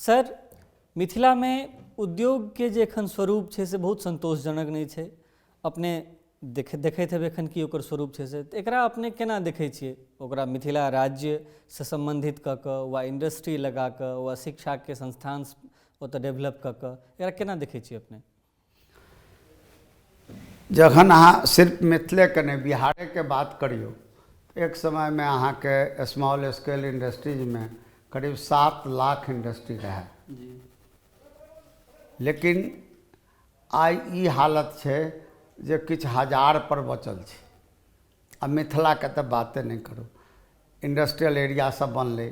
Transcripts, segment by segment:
Sir, मिथिलामे उद्योगके जे एखन स्वरूप छै से बहुत सन्तोषजनक नहि छै। अपने देखैत हेबै एखन की ओकर स्वरूप छै से, तऽ एकरा अपने केना देखै छियै? ओकरा मिथिला राज्यसँ सम्बन्धित कऽ कऽ वा इंडस्ट्री लगा कऽ वा शिक्षाके संस्थान ओतऽ डेवलप कऽ कऽ एकरा केना देखै छियै अपने? जखन अहाँ सिर्फ मिथिलेके नहि, बिहारेके बात करियौ, एक समयमे अहाँके स्मॉल स्केल इंडस्ट्रीजमे करीब 7 लाख इंडस्ट्री रहै, लेकिन आइ ई हालत छै जे किछु हजार पर बचल छै। आ मिथिलाके तऽ बाते नहि करू। इंडस्ट्रियल एरिया सब बनलै,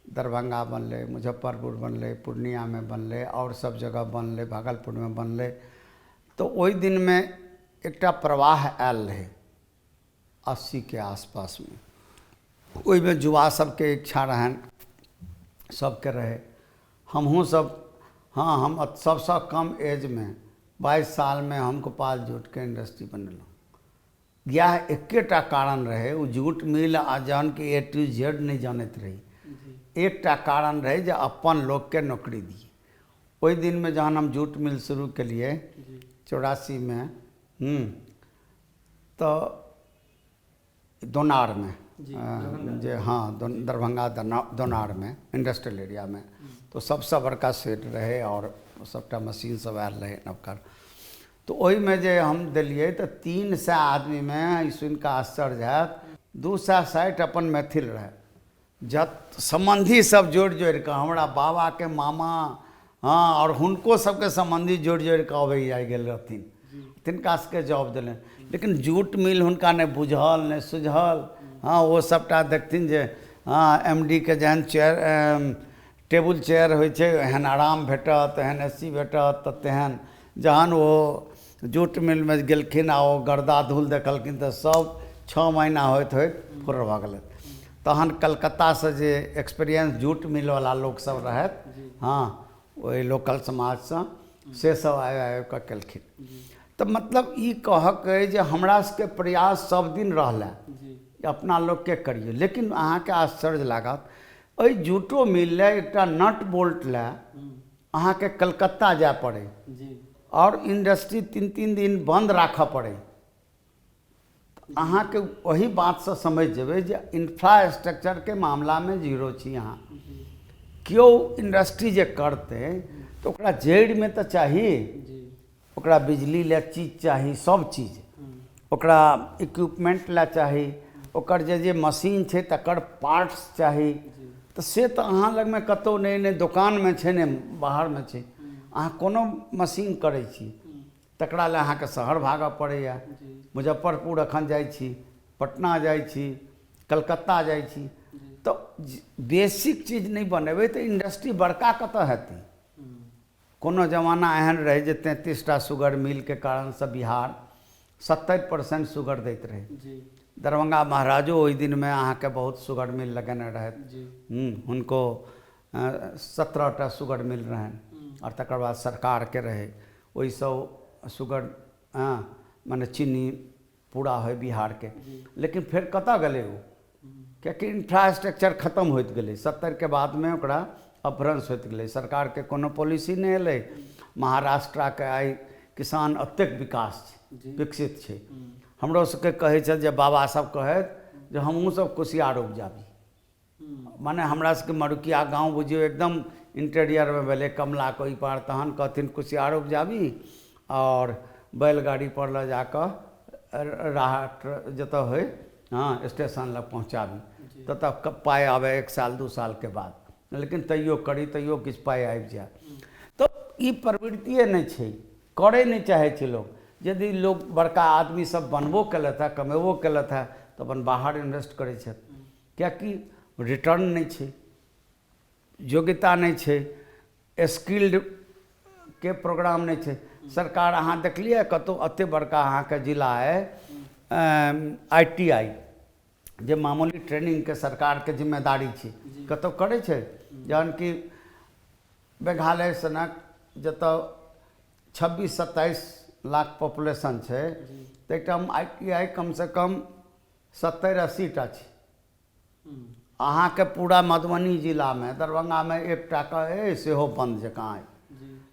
दरभंगा बनलै, मुजफ्फरपुर बनलै, पूर्णियामे बनलै, आओर सब जगह बनलै, भागलपुरमे बनलै। तऽ ओहि दिनमे एकटा प्रवाह आयल रहै 80के आसपासमे, ओहिमे युवा सबके इच्छा रहनि, सबके रहै। हमहूँ सब, हँ, हम सबसँ कम एजमे 22 सालमे हम गोपाल जूटके इंडस्ट्री बनेलहुँ। इएह एकेटा कारण रहै, ओ जूट मिल आ जहन कि ए टू जेड नहि जानैत रही, एकटा कारण रहै जे अपन लोकके नौकरी दियै। ओहि दिनमे जहन हम जूट मिल शुरू केलियै 84मे, तऽ दोनारमे जे, हँ, दरभंगा दोनारमे इंडस्ट्रियल एरियामे, तऽ सबसँ बड़का सेट रहै आओर सबटा मशीन सब आयल रहै नवका। तऽ ओहिमे जे हम देलियै तऽ 300 आदमीमे, ई सुनिकऽ आश्चर्य हैत, 260 अपन मैथिल रहै। जत सम्बन्धी सब जोड़ि जोड़िकऽ, हमरा बाबाके मामा, हँ, आओर हुनको सबके सम्बन्धी जोड़ि जोड़िकऽ अबै जाइ गेल रहथिन, तिनका सबके जॉब देलनि। लेकिन जूट मिल हुनका नहि बुझल, नहि सुझल। हँ, ओ सबटा देखथिन जे, हँ, एम डी के जेहन चेयर, टेबुल चेयर होइ छै, एहन आराम भेटत, एहन ए सी भेटत, तऽ तेहन। जहन ओ जूट मिलमे गेलखिन आ ओ गर्दा धूल देखलखिन तऽ सब 6 महीना होइत होइत फुर्र भऽ गेलथि। तहन कलकत्तासँ जे एक्सपीरियंस जूट मिलवला लोकसब रहथि, हँ, ओहि लोकल समाजसँ, से सब आबि आबि कऽ केलखिन। तऽ मतलब ई कहक अइ जे हमरा सबके प्रयास सब दिन रहलै अपना लोकके करियै। लेकिन अहाँके आश्चर्य लागत, एहि जूटो मिल लए एकटा नट बोल्ट लए अहाँके कलकत्ता जाय पड़ै आओर इंडस्ट्री 3-3 दिन बन्द राखऽ पड़ै। अहाँके ओही बातसँ समझि जेबै जे इन्फ्रास्ट्रक्चरके मामलामे जीरो छी अहाँ। केओ इंडस्ट्री जे करतै तऽ ओकरा जड़िमे तऽ चाही, ओकरा बिजली लए चीज चाही, सब चीज ओकरा इक्विपमेंट लए चाही, ओकर जे जे मशीन छै तकर पार्ट्स चाही। तऽ से तऽ अहाँ लगमे कतहु नहि, नहि दोकानमे छै, नहि बाहरमे छै। अहाँ कोनो मशीन करै छी तकरा लए अहाँके शहर भागऽ पड़ैए। मुजफ्फरपुर एखन जाइ छी, पटना जाइ छी, कलकत्ता जाइ छी। तऽ बेसिक चीज नहि बनेबै तऽ इंडस्ट्री बड़का कतऽ हेतै? कोनो जमाना एहन रहै जे 33टा शुगर मिलके कारणसँ बिहार 70% शुगर दैत रहै। दरभंगा महाराजो ओहि दिनमे अहाँके बहुत शुगर मिल लगेने रहथि। हुनको 17टा शुगर मिल रहनि आओर तकर बाद सरकारके रहै, ओहिसँ शुगर, हँ, मने चीनी पूरा होइ बिहारके। लेकिन फेर कतऽ गेलै ओ? कियाकि इन्फ्रास्ट्रक्चर खतम होइत गेलै। 70के बादमे ओकरा अपभ्रंश होइत गेलै, सरकारके कोनो पॉलिसी नहि एलै। महाराष्ट्राके आइ किसान एतेक विकास छै, विकसित छै। हमरो सबके कहै छथि जे बाबा सब कहथि जे हमहूँ सब कुसियार उपजाबी। मने हमरा सबके मरुकिया गाँव बुझियौ एकदम इंटेरियरमे भेलै, कमलाके ओहि पार। तहन कहथिन कुसियार उपजाबी आओर बैलगाड़ी पर लऽ जाकऽ राहट जतऽ होइ, हँ, स्टेशन लग पहुँचाबी, ततऽ पाइ आबै 1 साल 2 सालके बाद, लेकिन तैयो करी, तैयो किछु पाइ आबि जाय। तऽ ई प्रवृत्तिए नहि छै, करै नहि चाहै छै लोक। यदि लोक बड़का आदमी सब बनबो केलथि हँ, कमेबो केलथि हँ, तऽ अपन बाहर इन्वेस्ट करै छथि, किएकि रिटर्न नहि छै, योग्यता नहि छै, स्किल्डके प्रोग्राम नहि छै। सरकार, अहाँ देखलियै कतहु एतेक बड़का अहाँके जिला अइ, I T I जे मामूली ट्रेनिंगके सरकारके जिम्मेदारी छै, कतहु करै छै? जहन कि मेघालय सनक जतऽ 26-27 लाख पॉपुलेशन छै, ताहिठाम I T I कमसँ कम 70-80 टा छै। अहाँके पूरा मधुबनी जिलामे, दरभंगामे एकटाके अइ, सेहो बन्द जकाँ अइ।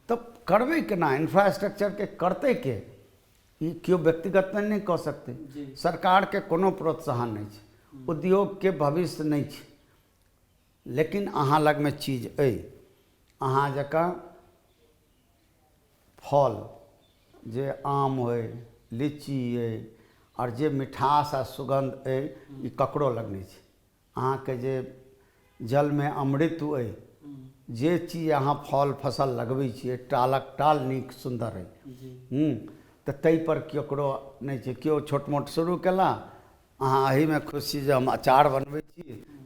तऽ करबै केना? इन्फ्रास्ट्रक्चरके करतै के? ई केओ व्यक्तिगत तऽ नहि कऽ सकतै। सरकारके कोनो प्रोत्साहन नहि छै, उद्योगके भविष्य नहि छै। लेकिन अहाँ लगमे चीज अइ, अहाँ जकाँ फल जे आम अइ, लीची अइ, आओर जे मिठास आ सुगन्ध अइ, ई ककरो लग नहि छै। अहाँके जे जलमे अमृत अइ, जे चीज अहाँ फल फसल लगबै छियै, टालक टाल नीक सुन्दर अइ, तऽ ताहिपर ककरो नहि छै। केओ छोट मोट शुरू केला, अहाँ एहिमे खुश छी जे हम अचार बनबै छी,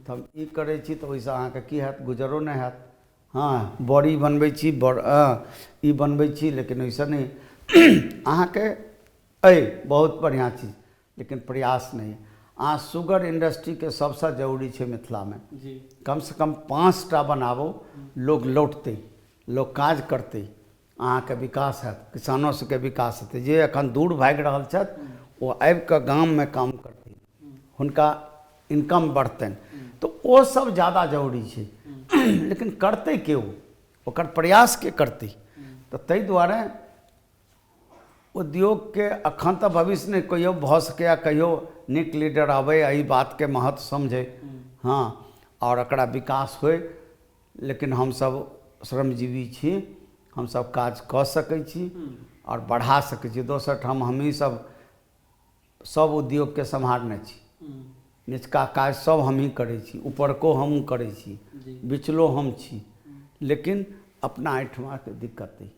तऽ हम ई करै छी, तऽ ओहिसँ अहाँके की हैत? गुजरो नहि हैत। हँ, बड़ी बनबै छी, बड़ ई बनबै छी, लेकिन ओहिसँ नहि अहाँके अइ बहुत बढ़िआँ चीज, लेकिन प्रयास नहि। अहाँ शुगर इंडस्ट्रीके सबसँ जरूरी छै मिथिलामे, कमसँ कम 5टा बनाबू, लोक लौटतै, लोक काज करतै, अहाँके विकास हैत, किसानो सबके विकास हेतै। जे एखन दूर भागि रहल छथि, ओ आबिकऽ गाममे काम करतै, हुनका इनकम बढ़तनि, तऽ ओ सब ज्यादा जरूरी छै। लेकिन करतै के? ओ ओकर प्रयास के करतै? तऽ ताहि दुआरे उद्योगके एखन तऽ भविष्य नहि, कहियो भऽ सकैए, कहियो नीक लीडर आबै, एहि बातके महत्व समझै, हँ, आओर एकरा विकास होइ। लेकिन हमसभ श्रमजीवी छी, हमसभ काज कऽ सकै छी आओर बढ़ा सकै छी। दोसर ठाम हमहीँ सब सब उद्योगके सम्हारने छी। निचका काज सब हमहीँ करै छी, उपरको हमहूँ करै छी, बिचलो हम छी, लेकिन अपना एहिठमाके दिक्कत अइ।